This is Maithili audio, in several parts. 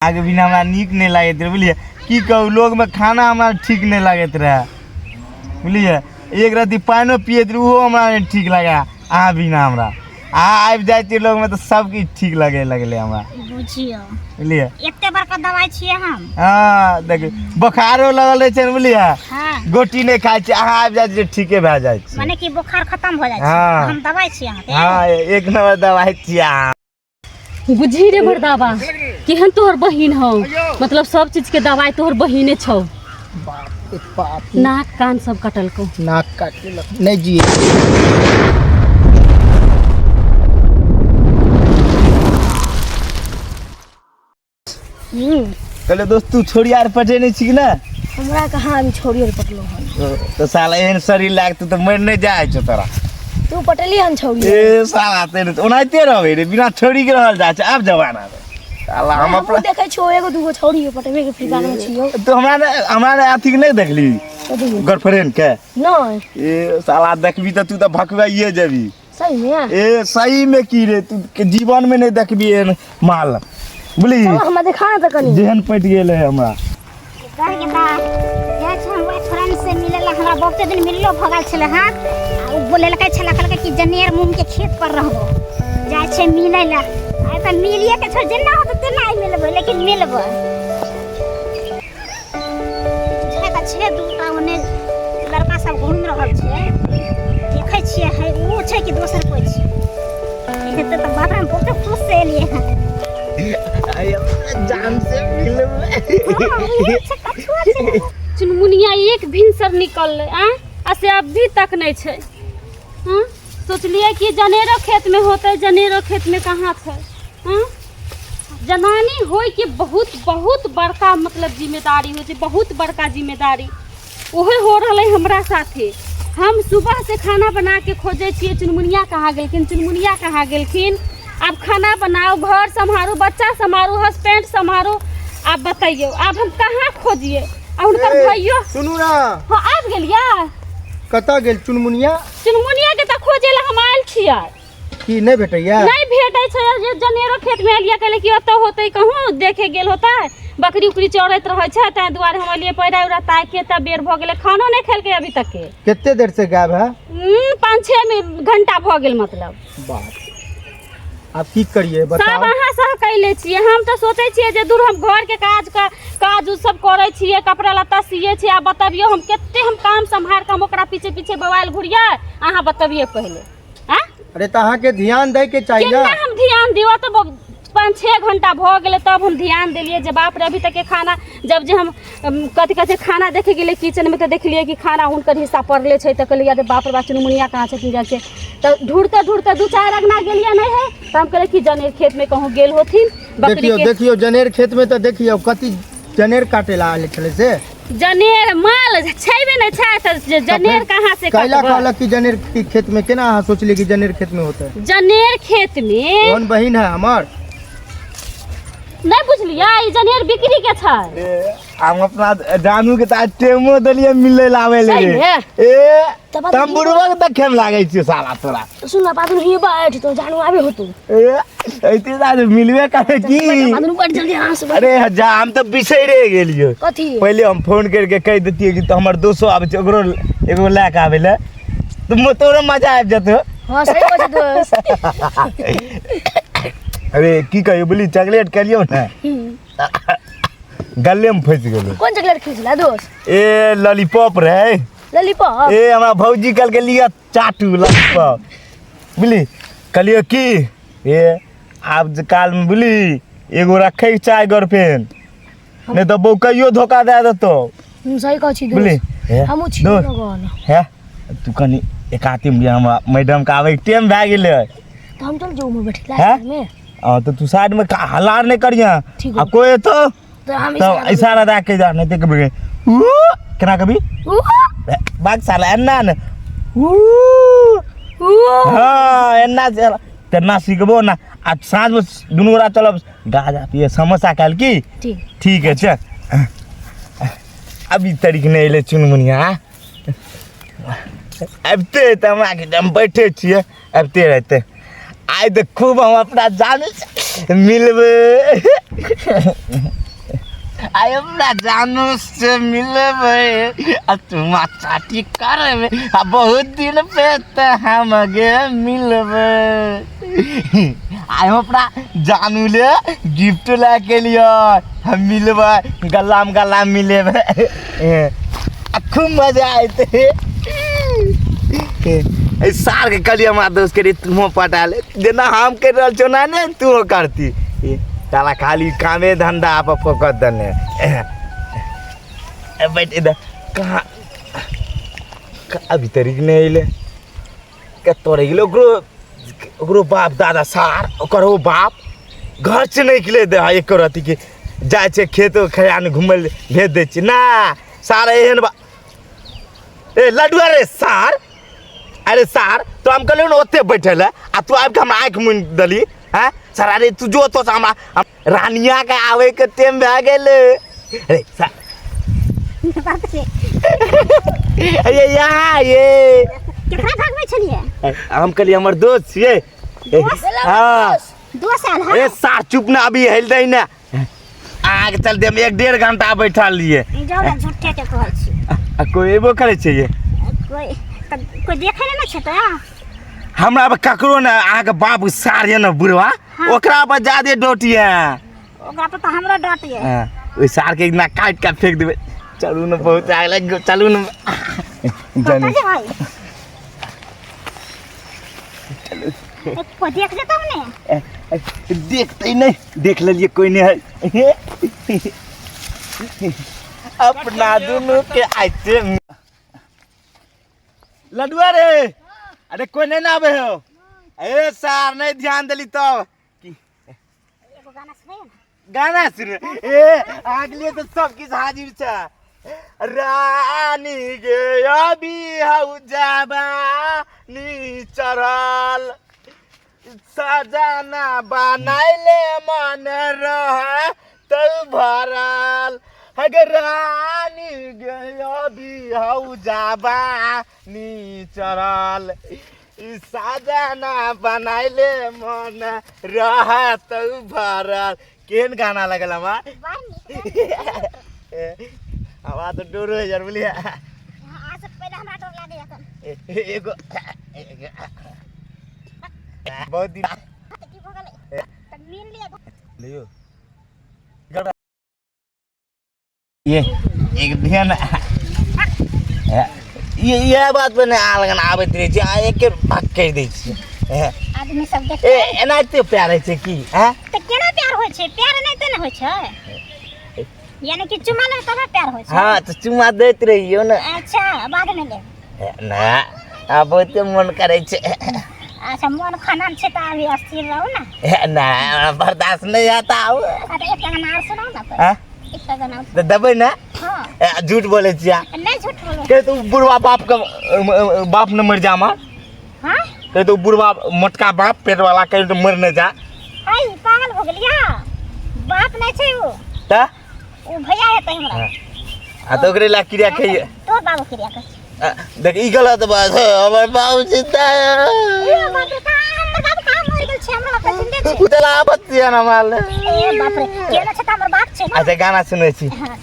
अहाँके बिना हमरा नीक नहि लागैत रहै, बुझलियै? की कहू, लोगमे खाना हमरा ठीक नहि लागैत रहै, बुझलियै? एक रत्ती पानिओ पियैत रहै, ओहो हमरा नहि ठीक लागै अहाँ बिना। हमरा अहाँ आबि जाइ छियै लोगमे तऽ सब किछु ठीक लगे लगलै हमरा। बुझियौ। बुझलियै? एते बड़का दवाइ छियै हम। हँ, देखियौ, बोखारो लगल रहै छै ने, बुझलियै? हाँ। गोटी नहि खाइ छियै, अहाँ आबि जाइ छियै, ठीके भए जाइ छै। माने कि बोखार खतम हो जाइ छै। हाँ। हम दवाइ छियै अहाँके। हँ, एक नम्बर दवाइ छियै अहाँ। बुझी रे मर्दाबा, केहन तोहर बहिन हौ, मतलब सब चीज के दवाई तोहर बहिने छौ। बाप रे बाप। नाक कान सब कटलको। नाक काट लेलक, नहि जिए। कहले दोस्त, तू छोड़ी आर पटेने छी कि ना? हमरा कहाँ अभी छोड़ी आर पटलो हन। तो साला एहन शरीर लागतो तऽ मरि नहि जाइ छौ तोरा। तू पटली हन छोड़ी? ए साला, तेरे ओनाहिते रहबै रे, बिना छोड़ी के रहल जाइ छै आब जमाना रे साला। हम हमहूँ अपना देखै छियौ, एगो दूगो छोड़ी के पटबे के फिराक में छियौ। तू हमरा ने, हमरा ने अथी के नहि देखली? कथी? गर्लफ्रेंड के। नहि। ए साला, देखबी तऽ तू तऽ भकवाइए जेबी। सही में? ए सही में की रे, तू के जीवन में नहीं देखबी एहन माल, बुझली? चलो, हमरा देखा ना तऽ कनी। जेहन पटि गेल है हमरा। कह के बा जाइ छै हम वएह फ्रेंड से मिले ला। हमरा बहुते दिन मिललो भऽ गेल छलै। हँ, आ ओ बोलेलकै छलै, कहलकै कि जनेर मूंग के खेत पर रहबो। जाइ छै मिलै ला। आइ तऽ मिलिए के छोड़, जेना होतै तेना आइ मिलबै, लेकिन मिलबै। छै तऽ छै, दूटा ओने लड़का सब घूमि रहल छै, देखै छियै है ओ छै कि दोसर कोइ छै। हेतै तऽ बाप रे, हम बहुते खुश से एलियै हँ। जान से मिलबै। हँ, उहे छै, कछुआ छै। चुनमुनिया एक भिनसर निकललै आ आ से अभी तक नहि छै। हँ, सोचलियै कि जनेरो खेतमे होतै, जनेरो खेतमे कहाँ छै? हँ, जनानी होइके बहुत बहुत बड़का मतलब जिम्मेदारी होइ छै, बहुत बड़का जिम्मेदारी। ओहे हो रहलै हमरा साथे। हम सुबह से खाना बना के खोजै छियै, चुनमुनिया कहाँ गेलखिन, चुनमुनिया कहाँ गेलखिन। आब खाना बनाउ, घर सम्हारू, बच्चा सम्हारू, हस्बैंड सम्हारू। आब बतैयौ, आब हम कहाँ खोजियै? आ हुनकर ए, भैयो। सुनू ना। हँ, आबि गेलियै। कतऽ गेल चुनमुनिया? चुनमुनिया के तऽ खोजै लए हम आयल छियै। की नहि भेटैया? नहि भेटै छै। जे जनेरो खेतमे एलियै, कहले कि ओतऽ होतै, कहूँ देखे गेल होतै, बकरी उकरी चरैत रहै छै, ताहि दुआरे हम एलियै पैरा उरा ताकि के। तब बेर भऽ गेलै, खानो नहि खेलकै अभी तक के। कते देर से गायब है? 5-6 घंटा भऽ गेल मतलब। बाप, आब की करिए सब बताओ? अहाँ सह कैले छियै। हम तऽ सोचै छियै जे दूर हम घरके काज काज उज सब करै छियै, कपड़ा लत्ता सियै छियै। आब बतबियौ, हम कते हम काम सम्हार कऽ हम ओकरा पीछे पीछे बवाल घुरियै? अहाँ बतबियै पहिले। आँ? अरे तऽ अहाँके ध्यान दै के चाही ना। केना हम ध्यान दियौ? तऽ 5-6 घंटा भऽ गेलै तब हम ध्यान देलियै जे बाप रे, अभी तक के खाना। जब जे हम कथी कहै छै, खाना देखे गेलियै किचनमे तऽ देखलियै कि खाना हुनकर हिस्सा पड़ले छै। तऽ कहलियै, अरे बाप रे बाप, चुनमुनिया कहाँ छथिन? जाइ छै तऽ ढूँढते ढूँढते 2-4 अङ्गना गेलियै, नहि है। तऽ हम कहलियै कि जनेर खेतमे कहूँ गेल होथिन बकरी देखियौ के। देखियौ, जनेर खेतमे तऽ देखियौ, कथी जनेर काटे ला आयल छलै से? जनेर माल छैबे नहि छै तऽ जनेर कहाँ से कैला कटबै? कहलक कि जनेर के खेत में? केना अहाँ सोचलियै कि जनेर खेत में होतै? जनेर खेत में। कौन बहिन है हमर? नहि बुझलियै, ई जनेर बिक्री के छै। ए, हम अपना जानू के तऽ टेमो देलियै मिलै ला आबै ले सही रे। में? ए तब तम बुढ़बा के देखे मे लागै छियो साला तोरा। सुन ना, बादल हिये बैठ तो जानू आबे होतू। ए ऐते साले मिलबे करे की? बादल बैठ जल्दी, हाँ से बैठ। अरे जा, हम तऽ बिसैरे गेलियो। कथी? पहिले हम फोन करके कहि देतियै कि तो हमर दोस्तो आबै छै, ओकरो एगो लए के आबै लए तऽ तोरो मजा आबि जेतौ। हाँ, सही कहै छै दोस्त। अरे की कहियो, बोली चॉकलेट कहलियौ ने, गले में फंसि गेलै। कोन चॉकलेट खींचला दोस्त? ए लॉलीपॉप रहे। लॉलीपॉप? ए हमरा भौजी कहलकै लिअ चाटू लॉलीपॉप, बुझली? कहलियै की ए आब जे कालमे बुझली एगो रखैके चाही गर्लफ्रेंड, नहि तऽ बौकैयो धोखा दए देतौ। हम सही कहै छी बुझली? दोस्त। हे, हमहूँ छी दोस्त, लगल। हे तू कनि एकातिम लिअ, हमरा मैडमके आबैके टाइम भए गेलै। तऽ हम चल जो बैठे हैं? लास्ट में। हँ तऽ तू साइडमे हल्ला आर नहि करिहे। ठीक। आ कोइ एतौ तऽ हम तब इशारा दए के जा, नहि तऽ कभी ऊ केना कभी बाग साला एना ने ऊ। हाँ, एना चल तेना सीखबो ना। आ साँझमे दुनू गोरा चलब गाजा पिए, समोसा खायल की। ठीक। ठीक है, चल। अभी तरीक नहि एलै चुनमुनिया। आबिते तऽ हमरा के हम बैठे छियै, आबिते रहते। आइ तऽ खूब हम अपना जान मिलबै। आइ हमरा जानू से मिलबै आ चुमा चाटी करबै आ बहुत दिन पे तऽ हम गे मिलबै। आइ हम अपना जानू ले गिफ्ट लए के लिए हम मिलबै, गल्लामे गल्ला मिलेबै आ खूब मजा अयतै। एहि सारके कहलियै हमरा दोस्तके, रे तूहो पटा ले, जेना हम करि रहल छियौ ओना नहि तूहो करती। साला खाली कामे धंधा पर फोकस देने। बैठ इधर। कहाँ अभी तरीक नहि अयलै? कतऽ रहि गेलै? ओकरो ओकरो बाप दादा सार, ओकर ओ बाप घर से नहि निकले दे है एको रत्ती के। जाइ छै खेत खलिहान घुमै लए भेज दै छियै ना सार। एहन बा ए लडुआ रे सार, अरे सार तो हम कहलियौ ने ओते बैठे लए आ तू आबि कऽ हमरा आँखि मुनि देली। हैं सर, अरे तू जो तो हमरा रानिया के आवे के टाइम भए गेलै। अरे सार, बाप रे, अरे यहाँ ये केकरा भागबै छलियै? हम कहलियै हमर दोस्त छियै। हाँ। 2 साल है। ए सार, चुप ना, अभी हेल दै ने आग चलते हम 1-1.5 घंटा बैठल रहियै। जाउ ने, झूठे के कहै छी। आ कोई एबो करै छै ये? कोई तऽ कोई देखै नहि ने छै तऽ। हमरा पर ककरो ने, अहाँके बाप सार ये ने बुढ़वा, ओकरा पर ज्यादे डोट ये। ओकरा पर तऽ हमरो डट ये। हाँ, ओहि सार के एकदिना काटि के फेंक देबै। चलू ने, बहुत आग लागि गेल, चलू ने। कतऽ जेबै? कोई देख जेतौ ने। देखते नहीं, देख लेलिए, कोई नहीं है। अपना दुनू के आइते लडुआ रे। अरे कोई नहीं ना आबे हो। ए सार, नहीं ध्यान देली तब एगो गाना सुनैयो ने। गाना सुन। ए अहाँके लिए तऽ सब किछु हाजिर छै। रानी गे अभी हौ जवानी चढ़ल, सजाना बनाइले मन रह तो भरल। हगे रानी गे अभी हौ जवानी चढ़ल, ई साजना बनाइले मन रह तो भरल। केहन गाना लगल हमरा? बड़ नीक। हमरा तऽ डर होइ यार, बुझलियै? आज पहिले हमरा डर लागैया एखन। एगो बहुत दिन तऽ की भऽ गेलै? तऽ मिल लिअ। लियो ये एक ध्यान ये इएह बात पर ने अहाँ लगन आबैत रहै छी आ एके भाग करि दै छियै। आदमी सब देख। ए एनाहिते प्यार होइ छै की? आँय? तऽ केना प्यार होइ छै? प्यार एनाहिते ने होइ छै, यानी कि चुमा लेबै तबे प्यार होइ छै। हँ, तऽ चुमा दैत रहियौ ने। अच्छा, बादमे लेब। ना, आब बहुते मन करै छै। अच्छा, मन खनन छै तऽ अभी अस्थिर रहू ने। ना, हमरा बर्दाश्त नहि होता आब। अच्छा, तऽ एकटा गाना आर सुनाउ ने। आँय? एकटा गाना। तऽ देबै ने? हँ। ए, झूठ बोलै छियै। नहि झूठ बोलो। कहे तो बुढ़वा बाप के बाप ने मर जा हमार। हाँ। कहे तो बुढ़वा मोटका बाप पेट वाला, कहे तो मर नहीं जा। हाय, पागल हो गेलिया? बाप नहि छै ओ। तऽ ओ भैया हेतै हमरा। आ तऽ ओकरे ला क्रिया खाइए। तोर बाबू क्रिया करै छै। देख, ई गलत बात है, हमर बाबू जिंदा है। ए बाप रे, कहाँ हमर बाबू? कहाँ मरि गेल छै? हमरा बाप तऽ जिंदे छै। उ तऽ आबत छियै ने हमरा ले। ए बाप रे, केना छै? तऽ हमर बाप छै ने। अच्छा, गाना सुनै छी। हाँ।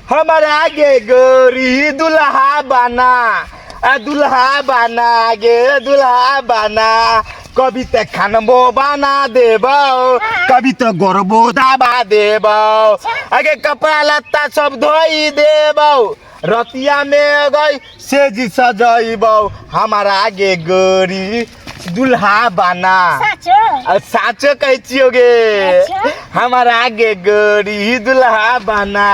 हमारा गे गोरी दुल्हा बना, आ दुल्हा बना गे दुल्हा बना, कभी तऽ खानबो बना देबो, कभी तऽ गोरबो दाबा देबो, अगे कपड़ा लत्ता सब धोई देबो, रतिया में गई सेज सजैबो, हमारा गे गोरी दुल्हा बना। साचो? आ साचो कहै छियौ गे। अच्छा। हमारा गे गोरी दुल्हा बना,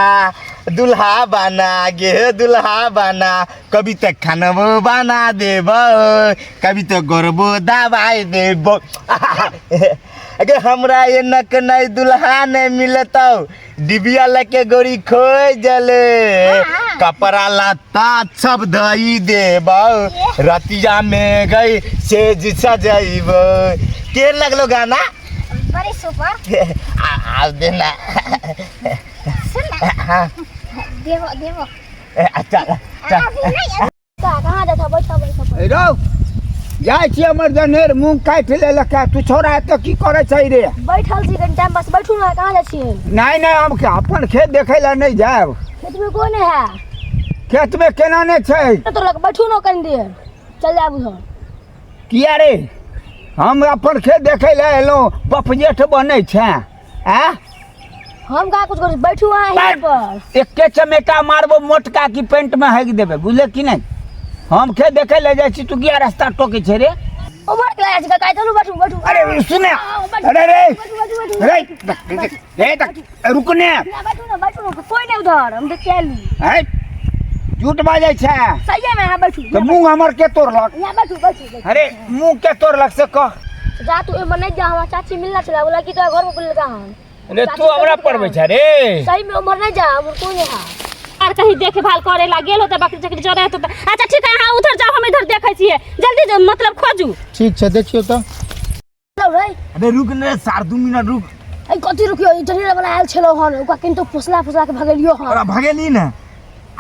दुल्हा बना गे दुल्हा बना, कभी तऽ खानबो बना देबो, कभी तऽ गोरबो दबाई देबो। अगे हमरा ये नक नहीं दुल्हा नहीं मिलतौ, डिबिया लेके गोरी खोज जले, कपड़ा लत्ता सब धोई देबो, रतिया में गई सेज सजैबो। के लगलो गाना? बड़ी सुपर। आ देना। सुन ना। हाँ। देबो, देबो। अच्छा, चल। अभी नहीं। कहाँ जाता? बैठा, बैठा। ए रौ। जाइ छी हमर जनेर मूँग काटि लेलक है। तू छोड़ा एतऽ की करै छै रे? बैठल छी कनि टाइम बस, बैठू ने, कहाँ जाइ छियै? नहि नहि, हम अपन खेत देखै लए नहि जायब। खेत में कोई नहीं है। खेत में केना नहि छै? तो लग बैठू ने कनि देर, चल जायब उधर। किया रे? हम अपन खेत देखै लए एलहुँ, बपजेठ बनै छै आँ? हम कहाँ कुछ करै छी, बैठू अहाँ यहीं पर। एके चमेटा मारबो मोटका की पेंट में हगि देबै, बुझले कि नहि? हम खेत देखै लए जाइ छी, तू किया रास्ता टोकै छै रे? उमर के जाइ छी काका, चलू बैठू बैठू। अरे सुने, आओ, बैठू, अरे रे बैठू बैठू बैठू। रे रे तक रुक ने। ना, बैठू ना बैठू ना, कोई नहीं उधर, हम देख के आएली। है झूठ बाजै छै। सही में यहाँ बैठू। तऽ मुँह हमर के तोड़लक? यहाँ बैठू बैठू बैठू। अरे मुँह के तोड़लक से कह। जा तू एमहर नहीं जा, हमार चाची मिलना छला, बोला कि तोरा घर में बोललका हन। अरे तू हमरा पढ़बै छै रे? सही में उम्हर नहीं जा, उम्हर कोई नहीं है। आर कहीं देखभाल करे ला गेल होते, बकरी चकरी चरे होते। अच्छा ठीक है, अहाँ उधर जाओ, हम इधर देखै छियै। जल्दी मतलब खोजू। ठीक छै, देखियौ तऽ। चलो रे। अरे रुक ने सार, 2 मिनट रुक। ए कथी रुकियो, ई जनेरा वाला आयल छलो हन, ओकरा किन तो फुसला फुसला के भगेलियो हन। ओकरा भगेली ने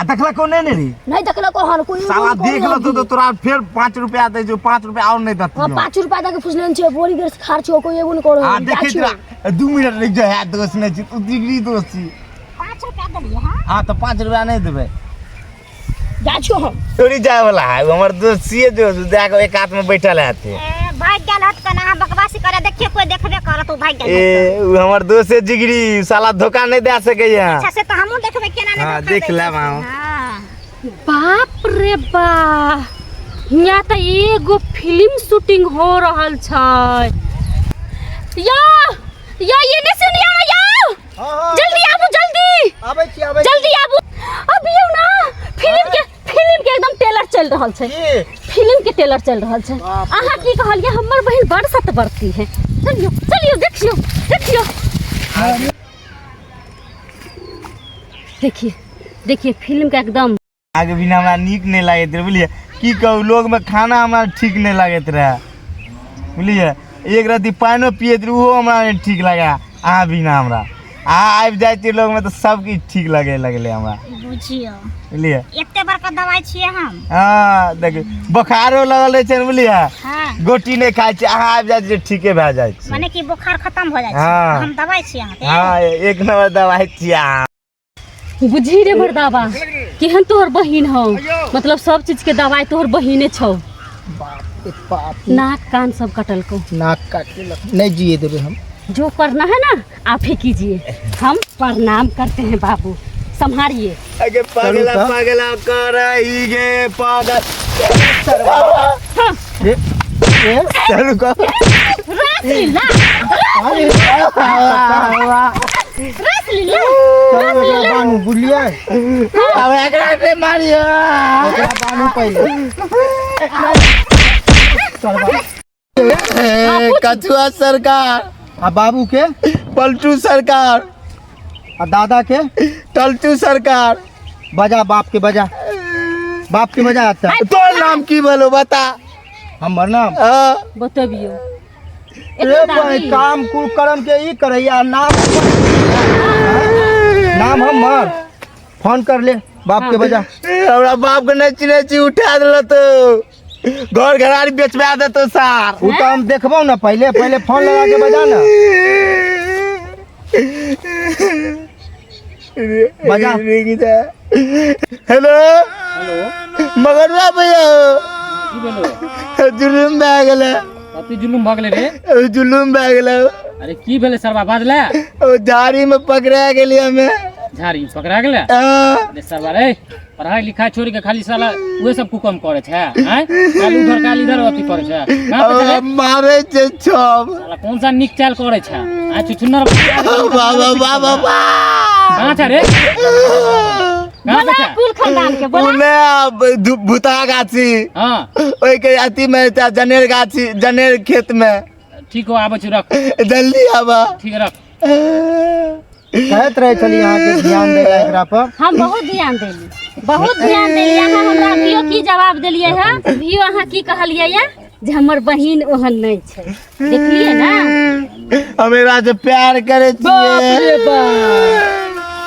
आ देखला को नहीं ने रे? नहीं देखला को हन कोई। साला देख लतो तो तोरा फेर 5 रुपया दे जो, 5 रुपया और नहीं दती। हां, 5 रुपया दे के फुसलन छे, बोरी देर से खार छो, कोई एगो न करो। हां देखे तोरा 2 मिनट रुक जा, है दोस्त नहीं छी तू, जिगरी दोस्त छी। 5 रुपया देलियै हां? हां तो 5 रुपया नहीं देबै। जा छो हम। थोड़ी जाय वाला है हमर दोस्त छियै, दोस्त जाके एक हाथ में बैठल हेतै। ए भाग गेल हत कना, अहाँ बकवासी करे, देखियो कोई देखबे करत, उ भाग गेल। ए उ हमर दोस्त है जिगरी, साला धोखा नहीं दे सकैया। अच्छा से तो हमहूँ देखबै केना नहीं। हाँ, धोखा देख दै लेब छै। अहाँ। हाँ। बाप रे बा, हियाँ तऽ एगो फिल्म शूटिंग हो रहल छै। या या ये ने सुनिया ना, या जल्दी आबू, जल्दी आबै छी, आबै। जल्दी आबू अभियो ना, फिल्म के एकदम टेलर चल रहल छै। की? फिल्म के टेलर चल रहल छै। अहाँ की कहलियै, हमर बहिन बड़ सतबरती है। चलियो चलियो, देखियो देखियो देखिए देखिए फिल्म के एकदम। आगे बिना हमरा नीक नहि लागैत रहै, बुझलियै? की कहू, लोगमे खाना हमरा ठीक नहि लागैत रहै, बुझलियै? एक रत्ती पानिओ पियैत रहै, ओहो हमरा नहि ठीक लागै अहाँ बिना हमरा। अहाँ आबि जाइ छियै लोगमे तऽ सब किछु ठीक लगे लगलै हमरा। बुझियौ, बुझलियै? एते बड़का दवाइ छियै हम। हँ देखियौ, बोखारो लगल रहै छै ने, बुझलियै? हाँ। गोटी नहि खाइ छियै, अहाँ आबि जाइ छियै ठीके भए जाइ छै। माने कि बोखार खत्म हो जाइ छै। हाँ। हम दवाइ छियै अहाँके? हँ, एक नंबर दवाइ छियै अहाँ। बुझी रे मर्दाबा, केहन तोहर बहिन हौ, मतलब सब चीज के दवाई तोहर बहिने छौ। बाप रे बाप, नाक कान सब कटलको। नाक काट लेलक, नहीं जिए देबै हम। जो करना है ना आप ही कीजिए, हम प्रणाम करते हैं बाबू, संभालिए। अगे पागला चलू तऽ। पागला करही गे पागल। हाँ। रे ए चलू कह। रासलीला अरे रासलीला। चलू एकरा बानू, बुझलियै? अब एकरा के मारियो। एकरा बानू पहिले। कछुआ सरकार। आ बाबू के? पलटू सरकार। आ दादा के? टलटू सरकार। बजा बाप के, बजा बाप के, बजा आता। तोर नाम की बोलो बता। हमर नाम? हाँ। बतबियो। रे भाई, काम कुल करम के ई करैया, नाम नाम हमर। फोन कर ले बाप के, बजा। हमरा बाप के नहीं चिन्है छी, उठा देल तो घर घरारी बेचवा देतो सार। उ तो हम देखबो ना, पहले पहले फोन लगा के बजा ना, बजा। हेलो मगरुआ भैया, जुलुम भए गेलै। कथी जुलुम भऽ गेलै रे? जुलुम भए गेलै। अरे की भेलै सरबा, बाजले। ओ झाड़ी में पकड़ा गेलियै हमे। झाड़ी में पकड़ा गेलै? हाँ। अरे सरबा रे, पढ़ाई लिखाई छोड़ के खाली साला उहे सब कुकम करे छै आँय, काल उधर काल इधर अथी करे छै। कहाँ पे छै रे? मारे छै सब। साला कौन सा नीक चाल करे छै आँय, छुछुन्नर। बाबा बाबा बा। कहाँ छै रे, कहाँ पे छै? कुल खानदान के बोला। उने भूता गाछी। हाँ। ओहिके अथी में जनेर गाछी, जनेर खेत में। ठीक हो, आबै छी, रख। जल्दी आबा। ठीक रख। कहैत रहै छली अहाँके ध्यान दै ला एकरा पर। हम बहुत ध्यान देली, बहुत ध्यान देली। अहाँ हमरा अभियो की जवाब देलियै है? अभियो अहाँ की कहलियै या जे हमर बहिन ओहन नहि छै, देखलियै ना? हम एकरा से प्यार करै छियै।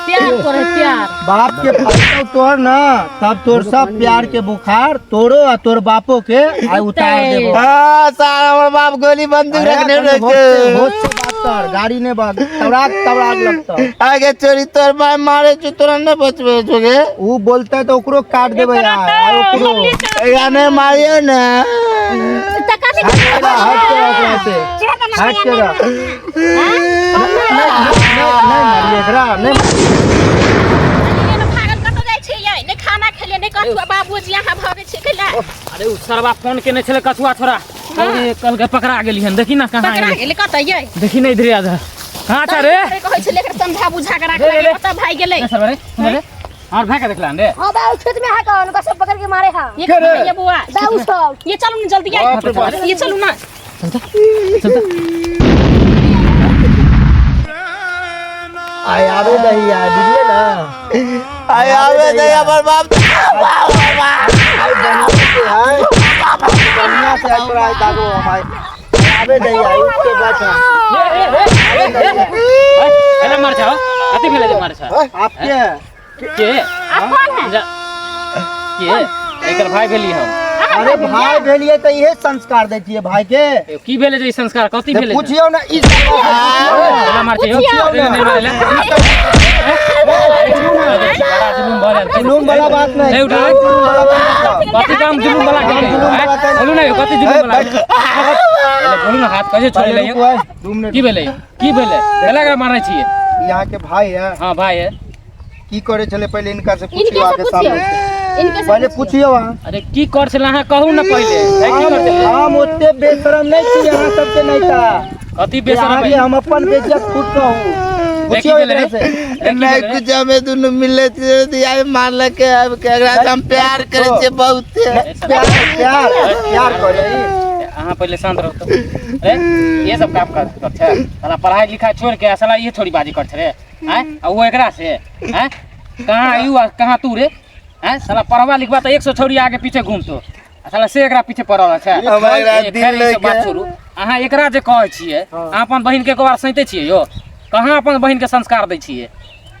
प्यार प्यार करे प्यार। बाप के फटतौ तोर ना तब तोर सब प्यार के बुखार तोरो आ तोर बापो के आइ उतार देबो। हाँ सारा हमर बाप गोली बंदूक अरे रखने कने रहै होश से छै। होश से बात कर, गाड़ी ने बात तबराक तबराक लगतौ। आगे चोरी तोर माय मारे छौ, तोरा नहि बचबै छौ गे। ऊ बोलतै तऽ ओकरो काट देबै एकरा आइ, तऽ आइ ओकरो। एकरा नहि मारियौ ने। तऽ कथी हट के रह ओकरा से, हट के रह। नहि नहि मारियै एकरा, नहि। भागल कतऽ जाइ छै यै? नहि खाना खेलियै, नहि कथु, बाबूजी अहाँ भगै छै कैला? अरे उ सरवा फोन केने छलै कछुआ छोरा, कहलकै पकड़ा गेली हन, देखी ना कहाँ पकड़ा गेलै। गेलै कतऽ यै? देखी ना इधरे आधा कहाँ छ रे? अरे कहै छलै एकर समझा बुझा के राख रे, रे, रे। कतऽ भागि गेलै? ए सरवा रे, सुन रे, और भाई के देखला रे? हाँ बा, उ खेत में है कौन ओकरा सब पकड़ के मारे है। ये कहाँ ये बुआ? बा उ सब। ये चलू ना जल्दी आई, ये चलू ना। आइ आबे दही आइ, बुझलियै ना? आइ आबे दही हमर बाप। आइ बढ़िआँ से आइ, बढ़िआँ से आइ तोरा आइ दागो हम आइ। आबे दही आइ, उठ के बैठ। ए मार छा, कति भेलै जे मार छा? आपके है? के आप कौन है? जा के एकर भाई भेली हम। अरे भाई भेलियै तऽ इहे संस्कार दै छियै भाई के। ए, की भेलै जे ई संस्कार कथी भेलै? पूछियौ ना ई संस्कार। केना मार छै यौ? नहि मारै ले। बड़ा जुलुम भऽ गेल। जुलूम वाला बात नहीं। नहीं उठा। जुलूम वाला बात नहीं। कथी काम जुलुम वाला के? जुलुम वाला तऽ- बोलू ना यौ, कथी जुलुम ए, वाला? एले बोलू ना, हाथ कैसे छोड़ि ले यौ? रुको, ए, 2 मिनट। की भेलै? की भेलै? केला के मारै छियै? यहाँ के भाई है। हाँ भाई है। की करे छले पहले इनका से इनके पूछियो से आके पूछियो, सामने से। इनके से पहले पूछियो। पूछियो अहाँ। अरे की कर छलै अहाँ कहू ना पहिले। ए, की कर छलै? हम ओते बेशरम नहीं छी अहाँ सबके नहीं था। कथी बेशरम अहाँके है? हम अपन बेइज्जत खुद कहू। ए, की पूछियो भेलै एकरा रे? से। ए, की नहि भेलै रे? कुछ, हमे दुनू मिले छियै, आइ मारलकै आबि के। एकरा से हम प्यार करै छियै बहुते। प्यार प्यार प्यार करे। अहाँ पहिले शांत रहू तऽ। अरे ये सब काम कर कर छै साला, पढ़ाई लिखाई छोड़ के साला ये छोड़ी बाजी कर छै रे। आँय, आ वो एकरा से आँय कहाँ आयु आ कहाँ तू रे? आँय साला, पढ़वा लिखवा तऽ 100 छौड़ी आगे पीछे घूमतो, आ साला से एकरा पीछे पड़ल छै। हमरा एकरा ए, दिल खैर, ई सब बात लैके। छोड़ू। अहाँ एकरा जे कहै छियै, अहाँ अपन बहिन के एको बार सैंते छियै यौ? कहाँ अपन बहिन के संस्कार दै छियै?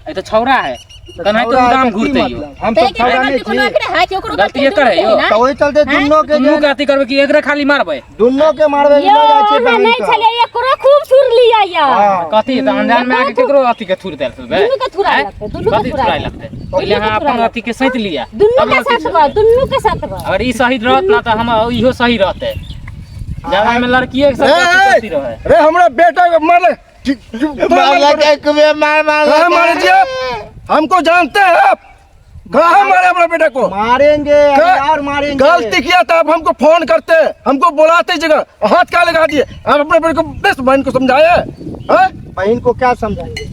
ए तऽ छौड़ा है, कन्हैतो छौड़ा है उदाम तऽ की घुरतै यौ। मतलब? हम सब छौड़ा नहीं कोनो छी। एकरे है कि ओकरो? गलती एकर है यौ। तऽ ओहि चलते दुनू के दुनू के अथी करबै कि एकरे खाली मारबै? दुनू के मारबै यौ लऽ जाइ छै अहाँ बहिन नहि के। छलियै, एकरो खूब छुड़लियै यौ। हाँ। कथी तऽ अनजान में आके केकरो अथी के थुर देल देबै? दुनू के थुराए आँय? लगतै, दुनू के कथी थुराए थुराए लगतै। लगतै? पहिले दुनू अहाँ के अपन थुराए अथी के सैत लिअ, दुनू तब के अथी साथ बा, दुनू के साथ बा। अगर ई सही रहत ना तऽ हम इहो सही रहतै। ज्यादा में लड़किए के सब अथी करती रहै। रे हमरा बेटा के मारले? मारलकै कुबे मार कहाँ मारलकै। मारे जी आप? हमको जानते हैं आप, कहाँ मारे अपना बेटा को? मारेंगे यार, मारेंगे। गलती किया था, आप हमको फोन करते, हमको बुलाते जगह, हाथ क्या लगा दिए आप अपने बेटे को? बेस्ट बहन को समझाए हैं? बहन को क्या समझाएंगे?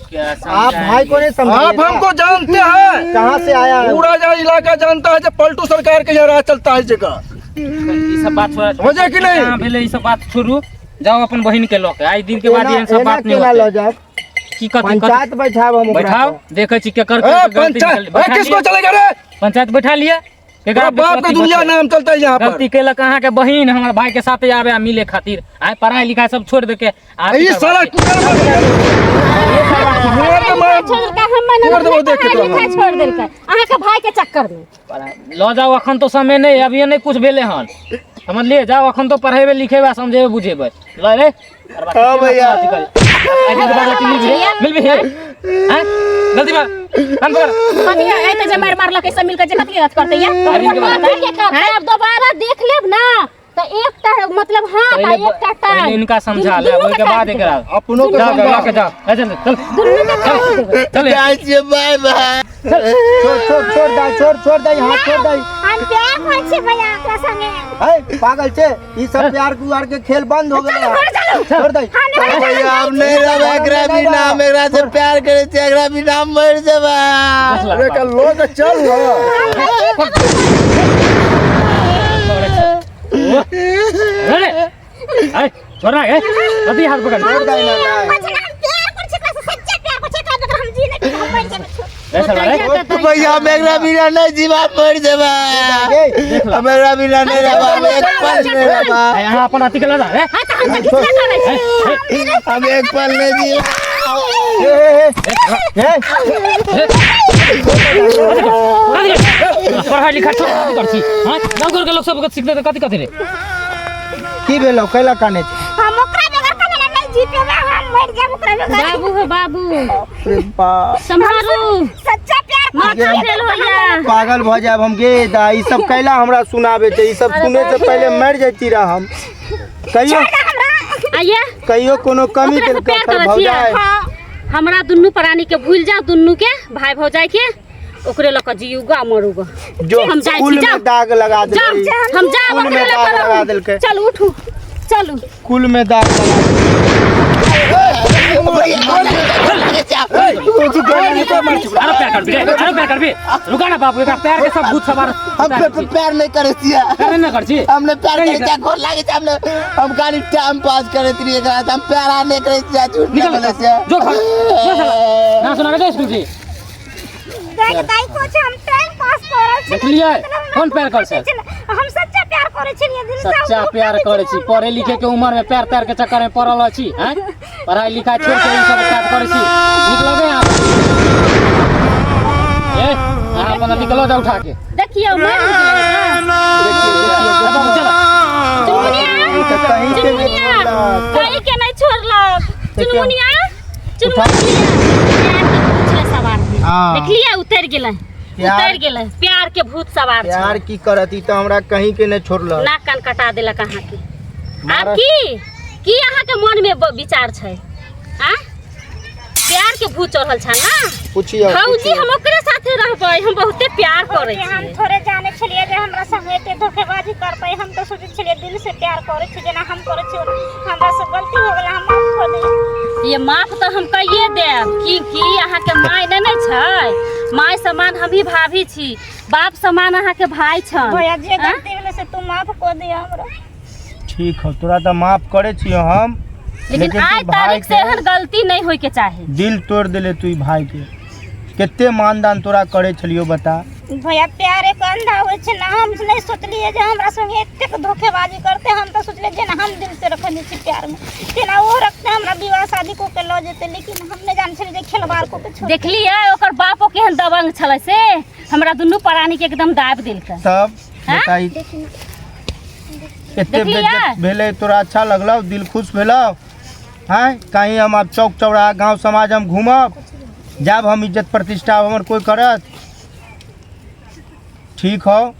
क्या आप भाई को नहीं समझाइए। आप हमको जानते हैं। कहाँ से आया है? पूरा जहाँ इलाका जानता है जो पलटू सरकार के यहाँ राज चलता है जगह। ई सब बात छोड़। समझे कि नहीं? कहाँ भेलै ई सब बात छोड़ू, जाओ अपन बहिन के लऽ के। आइ दिन के बाद एना एहन सब एना बात नहीं केना होतै। लऽ जायब? की कथी कथी? पंचायत बैठाब हम ओकरा। बैठाओ, देखै छी केकर ए, केकर गलती पंचायत निकल- बैठा ए, किसको लिअ। चलेगा रे? पंचायत बैठा लिअ। केकरा तोरा बाप के गलती दुनिया बचलै? नाम चलता है यहाँ पर। गलती केलक अहाँके बहिन हमर भाई के साथे आबे आ मिले खातिर। आइ पढ़ाई लिखाई सब छोड़ दे के आ ये साला कुकर मार के मार छोड़ देलकै हमर छोड़ देबो देख के पढ़ाई तोरा। लिखाई छोड़ देलकै अहाँके भाई के चक्कर में। लऽ जाउ, अखन तो समय नहि, अभी नहि कुछ भेलै हन, समझलियै? जाउ, अखन तो पढ़ेबै लिखेबै आ समझेबै बुझेबै। लऽ रे। हाँ भैया। मिलबी हे आँय? गलती बात कान पकड़। कथी है तऽ जे मारि मारलकै सब मिलके जे कथी अथी करतै या? अरे कथी के करतै? आब दोबारा देख लेब ना तऽ एकटा मतलब हाथ आ पहिले एकटा टांग। पहिले इनका समझा ले, दुनू ओहिके के बाद काटि एकरा अपनो के जाओ समझाओ। लऽ के जाओ। ए, चल चल। दुनू के काटि देबै। चल। जाइ छियै, बाय बाय। छोड़ छोड़ छोड़ दे, छोड़ छोड़ दे, हाथ छोड़ दे। हम प्यार करै छी भैया एकरा संगे। है पागल छे ई सब, प्यार कुआर के खेल बंद हो गया, छोड़ दे। भैया, हम नहीं रहबै एकरा बिना। हम एकरा से प्यार करै छियै, एकरा बिना हम मरि जेबै। अरे का लोग चल ना। अरे अरे, छोड़ ना, ए कथी हाथ पकड़। छोड़ दे ना दाई। हम प्यार करै छी एकरा से, सच्चा प्यार करै छी एकरा बगैर हम जी नहीं, हम मरि जेबै। रे साला रे। भैया, हम एकरा बिना नहीं जीवा, मरि जेबै। हम एकरा बिना नहीं रहबै, हम एक पल नहीं रहबै। आ, यहाँ अपन अथी के लऽ जा रे। हाँ तऽ हम तऽ घिचला करै छी। हम एक पल नहीं जीवा। ए, ए, ए, ए पढ़ाई लिखाई छोड़ कथी कर छी हां गाँव घर के लोग सब सीखते तऽ कथी कथी रे की भेलौ कैला काने छी? हम ओकरा बगैर कभी नहीं जी पेबे, हम मर जाब ओकरा बगैर। बाबू हो बाबू, अरे बाप, सम्हारू, सच्चा प्यार माथा फेल होइया। पागल भऽ जायब हम गे दा। ई सब कैला हमरा सुनाबे छै? ई सब सुने से पहले मर जैती रह हम। कहियो आइए कहियो कोनो कमी ओकरा से देलकै प्यार ओकर करै छियै? भौजाइ? हमरा दुनू प्राणी के भूल जाओ, दुनू के भाई भौजाई के ओकरे लऽ कऽ जियूगा मरूगा। जो हम जाइ छी, कुल में जाउ। दाग लगा जाओ, देलकै। हम जाब कुल में ओकरे लऽ दाग कऽ लगा रहू। देलकै। चलू उठू, चलू। कुल में दाग लगा आरो प्यार करबी रे, आरो प्यार करबी। रुका ना बाबू, एकरा पैर के सब भूत सवार। हम प्यार नहीं करे छियै। प्यार नहीं कर छी। हमने प्यार करे छियै, गोर लागे छै हमने। हम खाली टाइम पास करैत रहियै एकरा से, हम प्यार नहीं करे छियै, झूठ नहीं निकल बोलै छियै। जो घर जो साला ना सुनाबे जो स्कूल से। देख दाई को छै, हम टाइम पास करल छी। देखलियै कोन प्यार कर छै? हम सच्चा प्यार करे छलियै दिल से। सच्चा प्यार करे छी? पढ़े लिखे के उम्र में प्यार त्यार के चक्कर में पड़ल अछि हैं? पढ़ाई लिखाई छोड़ के ई सब काज करे छी, नीक लगे अहाँ? ए अहाँ अपन निकलो जा उठा के। देखियौ मरि गेलै। बाबू चलो। चुनमुनिया, कहीं के नहीं चुनमुनिया, छोड़लक। कहीं के नहीं छोड़लक। चुनमुनिया, चुनमुनिया, प्यार के भूत छलै सवार। हाँ। देखलियै उतरि गेलै, प्यार- उतरि गेलै, प्यार के भूत सवार छलै। प्यार की करत, ई तऽ हमरा कहीं के नहीं छोड़लक। नाक कान कटा देलक अहाँके। आब मारत। की की अहाँके मन में विचार छै? आ प्यार के भूत चढ़ल छै ना? पूछियौ। भौजी, पूछियौ। हम ओकरे साथे रहबै, हम बहुते प्यार करै हम छियै। थोड़े जाने छलियै जे हमरा संगे एते धोखेबाजी करतै। हम तऽ सोचै छलियै दिल से प्यार करै छी जेना हम करै छी। हमरा से गलती हो गेलै, हम माफ कऽ दे। ये माफ तऽ हम कहिए देब की की अहाँके माय नहि ने छै? माय समान हम ही भाभी छी, बाप समान अहाँके भाई छन। भैया, जे आँ? गलती भेलै से तू माफ कऽ दिअ हमरा। ठीक हो, तोरा तऽ माफ करे छियो हम, लेकिन तू आइ भाई तारीख से के एहन गलती नहीं होय के चाही। दिल तोड़ देले तू ई भाई के। कते मानदान तोरा करे छलियो बता। भैया, प्यार एक अंधा होइ छै ना। हम नहीं सोचलियै जे हमरा संगे एतेक धोखेबाजी करतै। हम तऽ सोचलियै जेना हम दिल से रखने छी प्यार में तेना ओहो रखते, हमरा विवाह शादी कऽ के लऽ जेतै, लेकिन हम नहि जानै छलियै जे खेलवाड़ कऽ के छोड़। देखलियै ओकर बापो केहन दबंग छलै, से हमरा दुनू प्राणी के एकदम दाबि देलकै। तब हाँ? बताई, एते देखलियै? बेइज्जत भेलै तोरा अच्छा लगलौ? दिल खुश भेलौ? हैं, कहीं हम आब चौक चौराहा गांव समाज हम घूमब जाब, हम इज्जत प्रतिष्ठा हमर कोई करत? ठीक हो,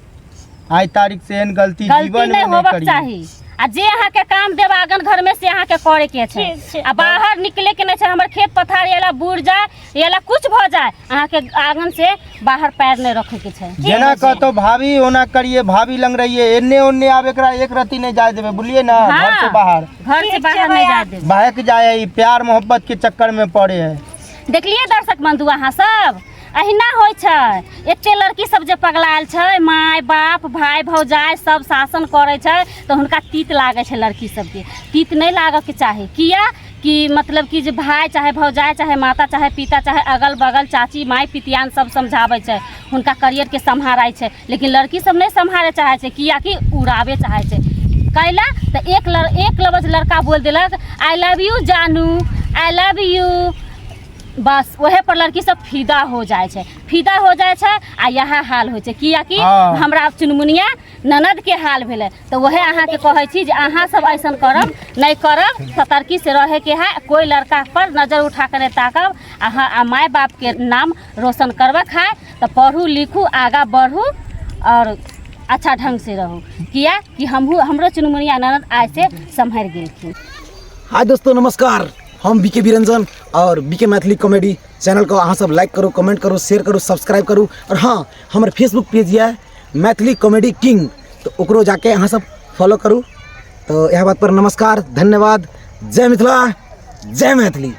आइ तारीख से एहन गलती गलती जीवन में नहीं नहीं होबक करिए। चाही। आ जे अहाँके काम देब आंगन घर में से अहाँके करे के छै। ठीक छै। आ बाहर निकले के नहीं छै। हमर खेत पथार एला बुड़ जाए, एला कुछ भऽ जाए, अहाँके आंगन से बाहर पैर नहीं रखे के छै। जेना कहतो भाभी ओना करिए, भाभी लंग रहिए, एन्ने ओन्ने आब एकरा एक रत्ती नहीं जाए देबे, बुझलिए ना? घर से बाहर। घर से ठीक छै बाहर नहीं भैया। जाए देब। बहक जाए है, ई प्यार मोहब्बत के चक्कर में पड़े है। देखलिए दर्शक बंधु अहाँ सब, अहिना होइ छै। एते लड़की सब जे पगलायल छै, माय बाप भाय भौजाइ सब शासन करै छै तऽ हुनका तीत लागै छै। लड़की सबके तीत नहि लागऽके चाही, किया कि मतलब कि जे भाय चाहे भौजाइ चाहे माता चाहे पिता चाहे अगल बगल चाची माय पितियान सब समझाबै छै, हुनका करियरके सम्हारै छै, लेकिन लड़की सब नहि सम्हारै चाहै छै, कियाकि उड़ाबे चाहै छै। कैला तऽ एक लफ्ज लड़का बोलि देलक I love you जानू, I love you, बस ओहे पर लड़की सब फिदा हो जाइ छै, फिदा हो जाइ छै आ इएह हाल होइ छै। कियाकि हाँ। हमरा चुनमुनिया ननद के हाल भेलै, तऽ वएह अहाँके कहै छी जे अहाँ सब ऐसन करब नहि करब, सतर्की से रहे के है, कोई लड़का पर नजर उठा के नहि ताकब। अहाँ आ माय बाप के नाम रोशन करबक है तऽ पढ़ू लिखू, आगाँ बढ़ू और अच्छा ढंग से रहू, किया कि हमहूँ हमरो चुनमुनिया ननद आइ से सम्हरि गेलखिन। हाय दोस्तों, नमस्कार। हम बीके बिरंजन और बीके मैथिली कॉमेडी चैनल को अहाँ सब लाइक करू, कमेंट करू, शेयर करू, सब्सक्राइब करू। और हाँ, हमर फेसबुक पेज यऽ मैथिली कॉमेडी किंग, तो ओकरो जाके अहाँ सब फॉलो करू। तो यह बात पर नमस्कार, धन्यवाद। जय मिथिला, जय मैथिली।